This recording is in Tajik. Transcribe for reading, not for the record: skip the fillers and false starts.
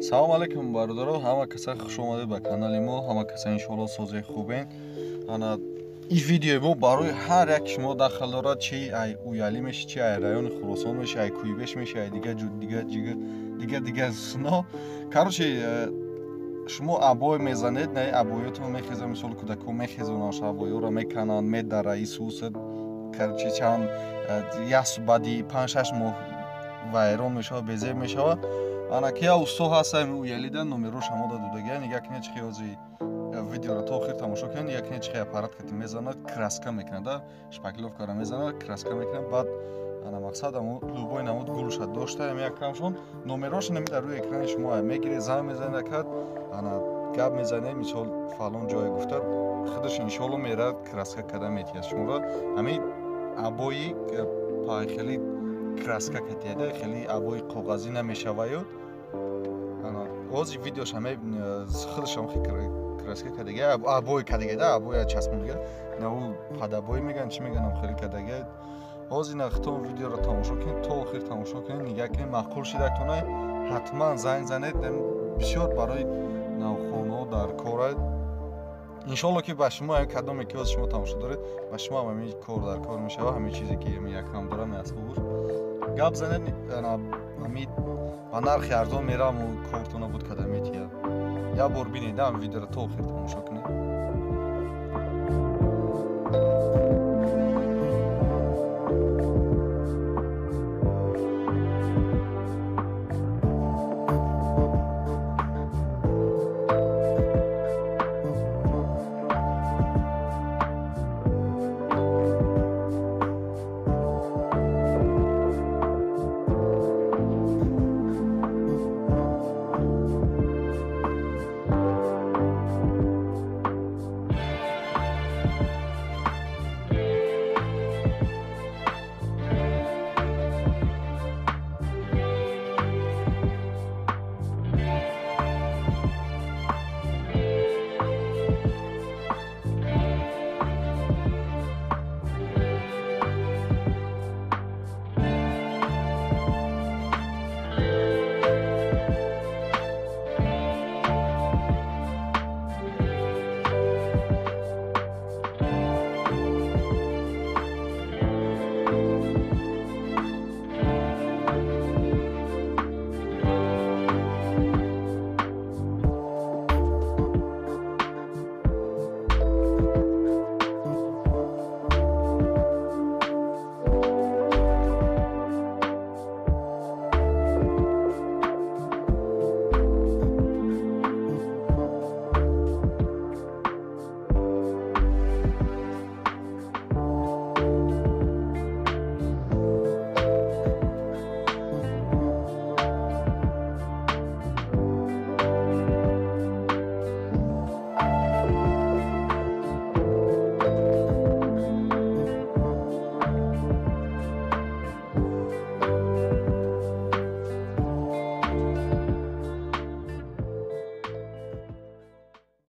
Салом алейкум, бародаро, ҳама каса хуш омадед ба канали мо. Ҳама каса иншоалло сози хубен. Ана ин видеои мо барои ҳар як шумо дахл дорад, чи ай Уялӣ меши, чи ай райони Хуросон меши, ай Кӯйбеш меши, ай дига дига дига дига но короче, шумо обой мезанед, на обоётон мехеза, мисол, кӯдакҳо мехезонанд, обоёро мекананд, медара исусад. Короче, чанд як баъди 5-6 моҳ вайрон мешавад, безеб мешавад. Ана ки я усто ҳаста Уялида, номерош ҳамода додагия. Нигаҳ кунед, чи хеози видеоро то охир тамошо кунед. Нигаҳ кунед, чи хе аппарат кати мезанад, краска мекунад, шпаклёвкаро мезанад, краска мекунад. Баъд ана мақсад амо любой намуд гулша дошта, ами якамшон номерош нами дар рӯи экрани шумо мегиред, занг мезанед, акад ана гап мезанед, мисол, фалон ҷое гуфта, худаш иншоалло мерад, краска када метиҳад шуморо. Ҳами обои хеле краска катиада, хеле обои коғазӣ намешаваю. Ҳозир видеош ҳаме худашам краска кадага, обои кадагада, обоя часпондага, наву падобой меган, чӣ меганам, хеле кадага. Ҳозир нахтон видеоро тамошо кунед, то охир тамошо кунед, нигаҳ кунед, маъқул шидактона ҳатман занг занед. Бисёр барои навхонаҳо дар кора. Иншоалло, ки ба шумо, кадоме ки ҳозир шумо тамошо доред, ба шумо ҳам ҳамин кор дар кор мешавад. Ҳамин чизе ки якам дорам, асбобуш гап занед, ҳамин ба нархи арзон мераваму кортона буд када метиҳад. Як бор бинед, ҳам видеоро то охир тамошо кунед.